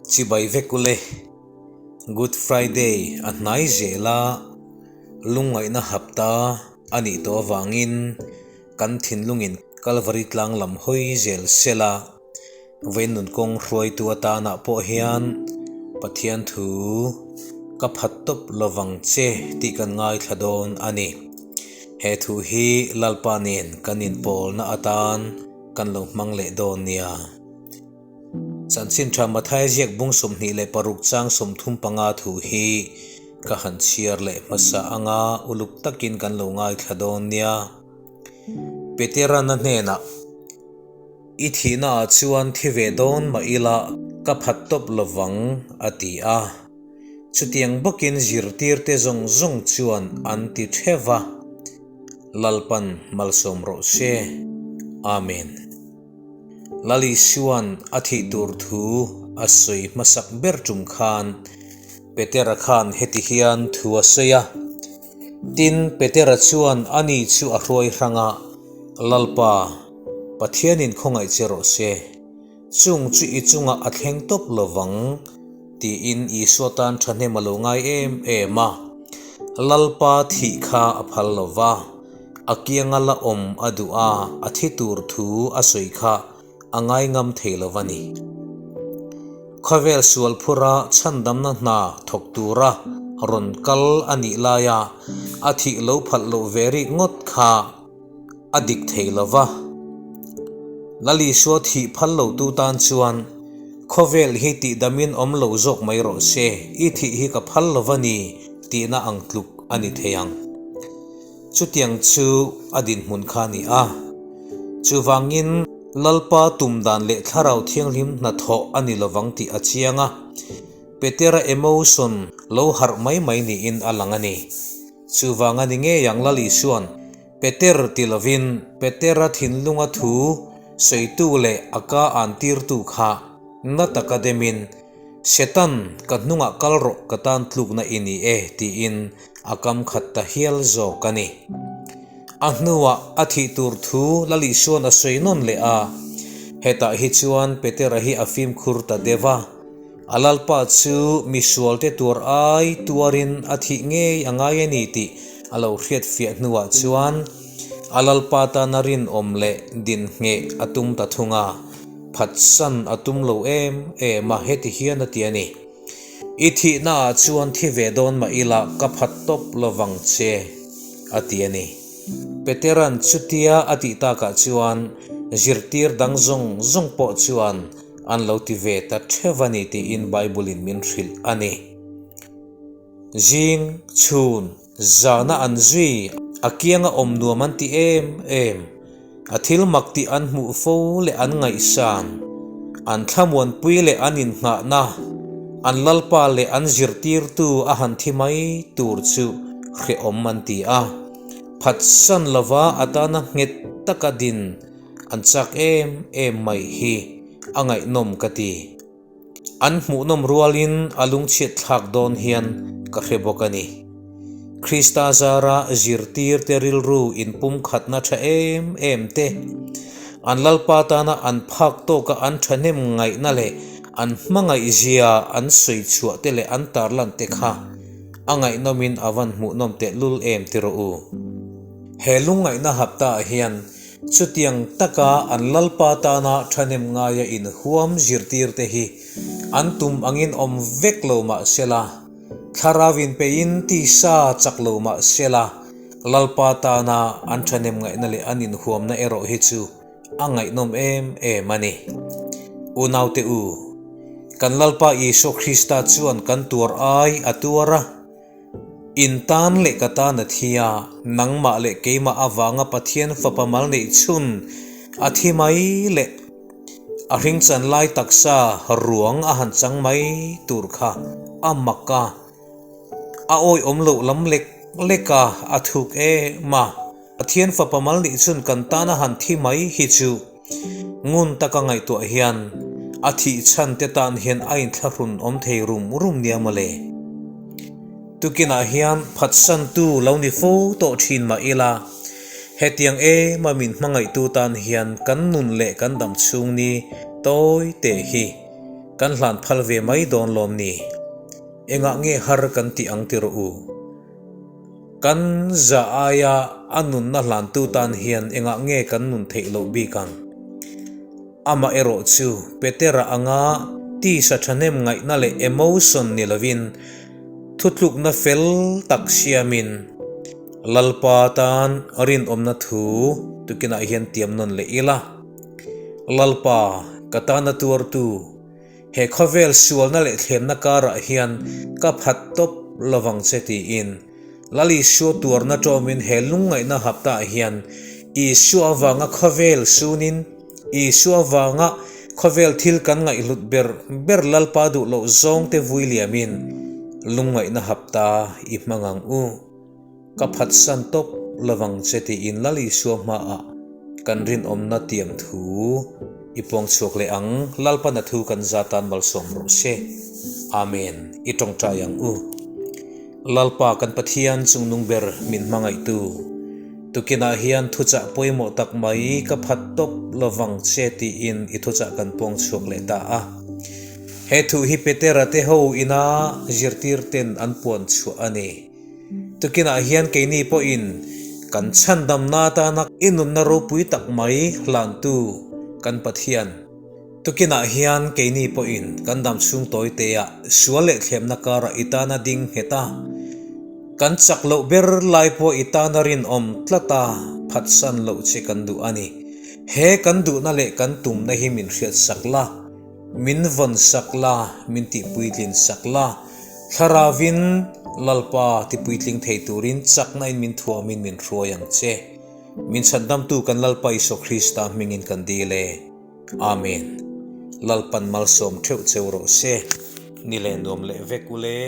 Chibai vek ule, Good Friday a hnai zel a, lungngaihna hapta a nih tawh avangin kan thinlungin Kalvari tlang lam hawi zel sela, Vawiin nun kawng hruaitu atanah pawh hian Pathian thu ka phat tawp lovang che tih kan ngaithla dawn a ni. He thu hi Lalpa nen kan inpawlna atan kan lo hmang leh dawn nia. Chanchin tha Mathaia ziak bung 26 chang 35 thu hi ka han chhiar leh hmasa anga uluk takin kan lo ngaithla dawn nia. Peterana hnenah. I thihnaah chuan thi ve dawn mah ila ka phat tawp lovang, a ti a. Chutiang bawkin zirtirte zawng zawng chuan an ti theuh va, Lalpan malsawm rawh se. Amen. Lal Isua'n a thih tur thu a sawi hmasak ber tum khan Petera khan heti hian thu a sawi a, Tin, Petera chuan ani chu a hruai hrang a, Lalpa, Pathianin khawngaih che rawh se, chung chu i chungah a thleng tawp lo vang, tiin Isua tan thahnem a lo ngai em em a. Lalpa thih kha a phal lo va, a kianga la awm a duh a, a thi tur thu a sawi kha a ngai ngam thei lo va ni. Khawvel sual phura chhandamna hna thawk tura rawn kal a nih laia a thih lo phalh loh ve rik ngawt kha a dik thei lo va. Lal Isua thih phal lotu tan chuan khawvel hi tihdamin awm lo zawk mai rawh se, i thih hi ka phal lo va ni tihna ang tluk a ni thei ang. Chutiang chu a dinhmun kha a ni a. Chuvangin Lalpa tum dan leh Thlarau Thianghlim hnathawh a ni lovang tih a chiang a, Petera emotion lo harh mai mai niin a lang a ni. Chuvang a ni ngei ang Lal Isua'n Peter ti lovin Petera thinlunga thu sawitu leh a ka an tirtu kha na taka demin, Setan, ka hnungah kal rawh ka tan tlukna i ni e tiin a kam khat ta hial zawk a ni. A hnuah a thih tur thu Lal Isua'n a sawi nawn leh a, hetah hi chuan Petera hi a fimkhur ta deuh a, A Lalpa chu misualte tuar ai tuarin a thih ngei a ngai a ni tih a lo hriat fiah hnuah chuan a Lalpa tana rinawm leh dinhngheh a tum ta thung a, phatsan a tum lo em em a, heti hian a ti a ni. I thihnaah chuan thi ve dawn mah ila ka phat tawp lovang che, a ti a ni. Petera'n chutia a tih takah chuan zirtir dang zawng zawng pawh chuan An lo ti ve ta theuh a ni tiin Bible-in min hrilh a ni. Zing, chhun, zana an zui, a kianga awm nuam an ti em em, a thil mak tih an hmuh fo leh an ngaihsan, an thlamuanpui leh an innghahna, an Lalpa leh an zirtirtu a han thi mai tur chu hrehawm an ti a. Phatsan lova atana nghet taka din An chak em em mai hi a ngaihnawm ka ti. An hmuhnawm rualin a lungchhiat thlak dawn hian ka hre bawk a ni. Krista zara zirtirte rilru inpumkhatna tha em em te, an Lalpa tana an phak tawka an thahnem ngaihna leh an hmangaihzia an sawi chhuah te leh an tarlan te kha a ngaihnawmin a van hmuhnawm tehlul em ti rawh u. He lungngaihna haptaah hian Chutiang taka an Lalpa tana thahnem ngaia inhuam zirtirte hi an tum angin awm vek lo mah sela, thlarau inpeiin tisa chak lo mah sela, Lalpa tana an thahnem ngaihna leh an inhuamna erawh hi chu a ngaihnawm em em a ni. Unaute u, kan Lalpa Isua Krista chuan kan tuar ai a tuar a, In tan leh ka tan a thi a, nangmah leh keimah avanga Pathian fapa mal neih chhun a thi mai leh a hringchan lai taksa ruang a han chang mai tur kha a mak a, a awihawm loh lam lek lek a, a thuk em a. Pathian fapa mal nih chhun kan tan a han thi mai hi chu Ngun taka ngaihtuah hian a thih chhan te tan hian a inthlahrun awm thei rum rum nia mawle. Tukinah hian phatsantu lo ni fo tawh thin mah ila, hetiang ema min hmangaihtu tan hian kan nun leh kan dam chhung ni tawi te hi. Kan hlan phal ve mai dawn lawm ni? Engah nge har kan tih ang ti rawh u? Kan za aia a nunna hlantu tan hian engah nge kan nun theih loh bik ang? Amah erawh chu Petera anga tisa thahnem ngaihna leh emotion ni lovin thutlukna fel tak siamin Lalpa tan rinawmna thu tukinah hian tiam nawn leh ila. Lalpa, ka tana tuartu, he khawvel sualna leh thlemna karah hian ka phat tawp lovang che tiin Lal Isua tuarna tawmin he lungngaihna haptaah hian Isua avanga khawvel sunin, Isua avanga khawvel thil kan ngaihhlut ber ber Lalpa duh loh zawngte vui liamin lungngaihna hapta i hmang ang u. Ka phatsan tawp lovang che tiin Lal Isua hmaah kan rinawmna tiam thu i puang chhuak leh ang. Lalpana thu kan za tan malsawm rawh se. Amen. I tawngtai ang u. Lalpa kan Pathian chungnung ber min hmangaihtu. Tukinah hian thuchah pawimawh tak mai ka phat tawp lovang che tiin i thuchah kan puang chhuak leh ta a. He thu hi Petera te ho ina zirtir ten an puan chhuah a ni. Tukinah hian keini pawhin kan chhandamna atana i nunna ropui tak mai hlantu kan Pathian. Tukinah hian keini pawhin kan dam chhung tawi teah sual leh thlemna karah i tana ding nghet a, kan chak loh ber lai pawh i tana rinawm tlata phatsan loh che kan duh a ni. He kan duhna leh kan tumna hi min hriatsak la. Min vawn sak la, min tihpuitlin sak la, Thlaravin Lalpa tipuitling thei turin chakna in min thuamin min hruai ang che. Min chhandamtu kan Lalpa Isua Krista hmingin kan dil e. Amen. Lalpan malsawm theuh cheu rawh se. Ni leh nuam leh vek ule.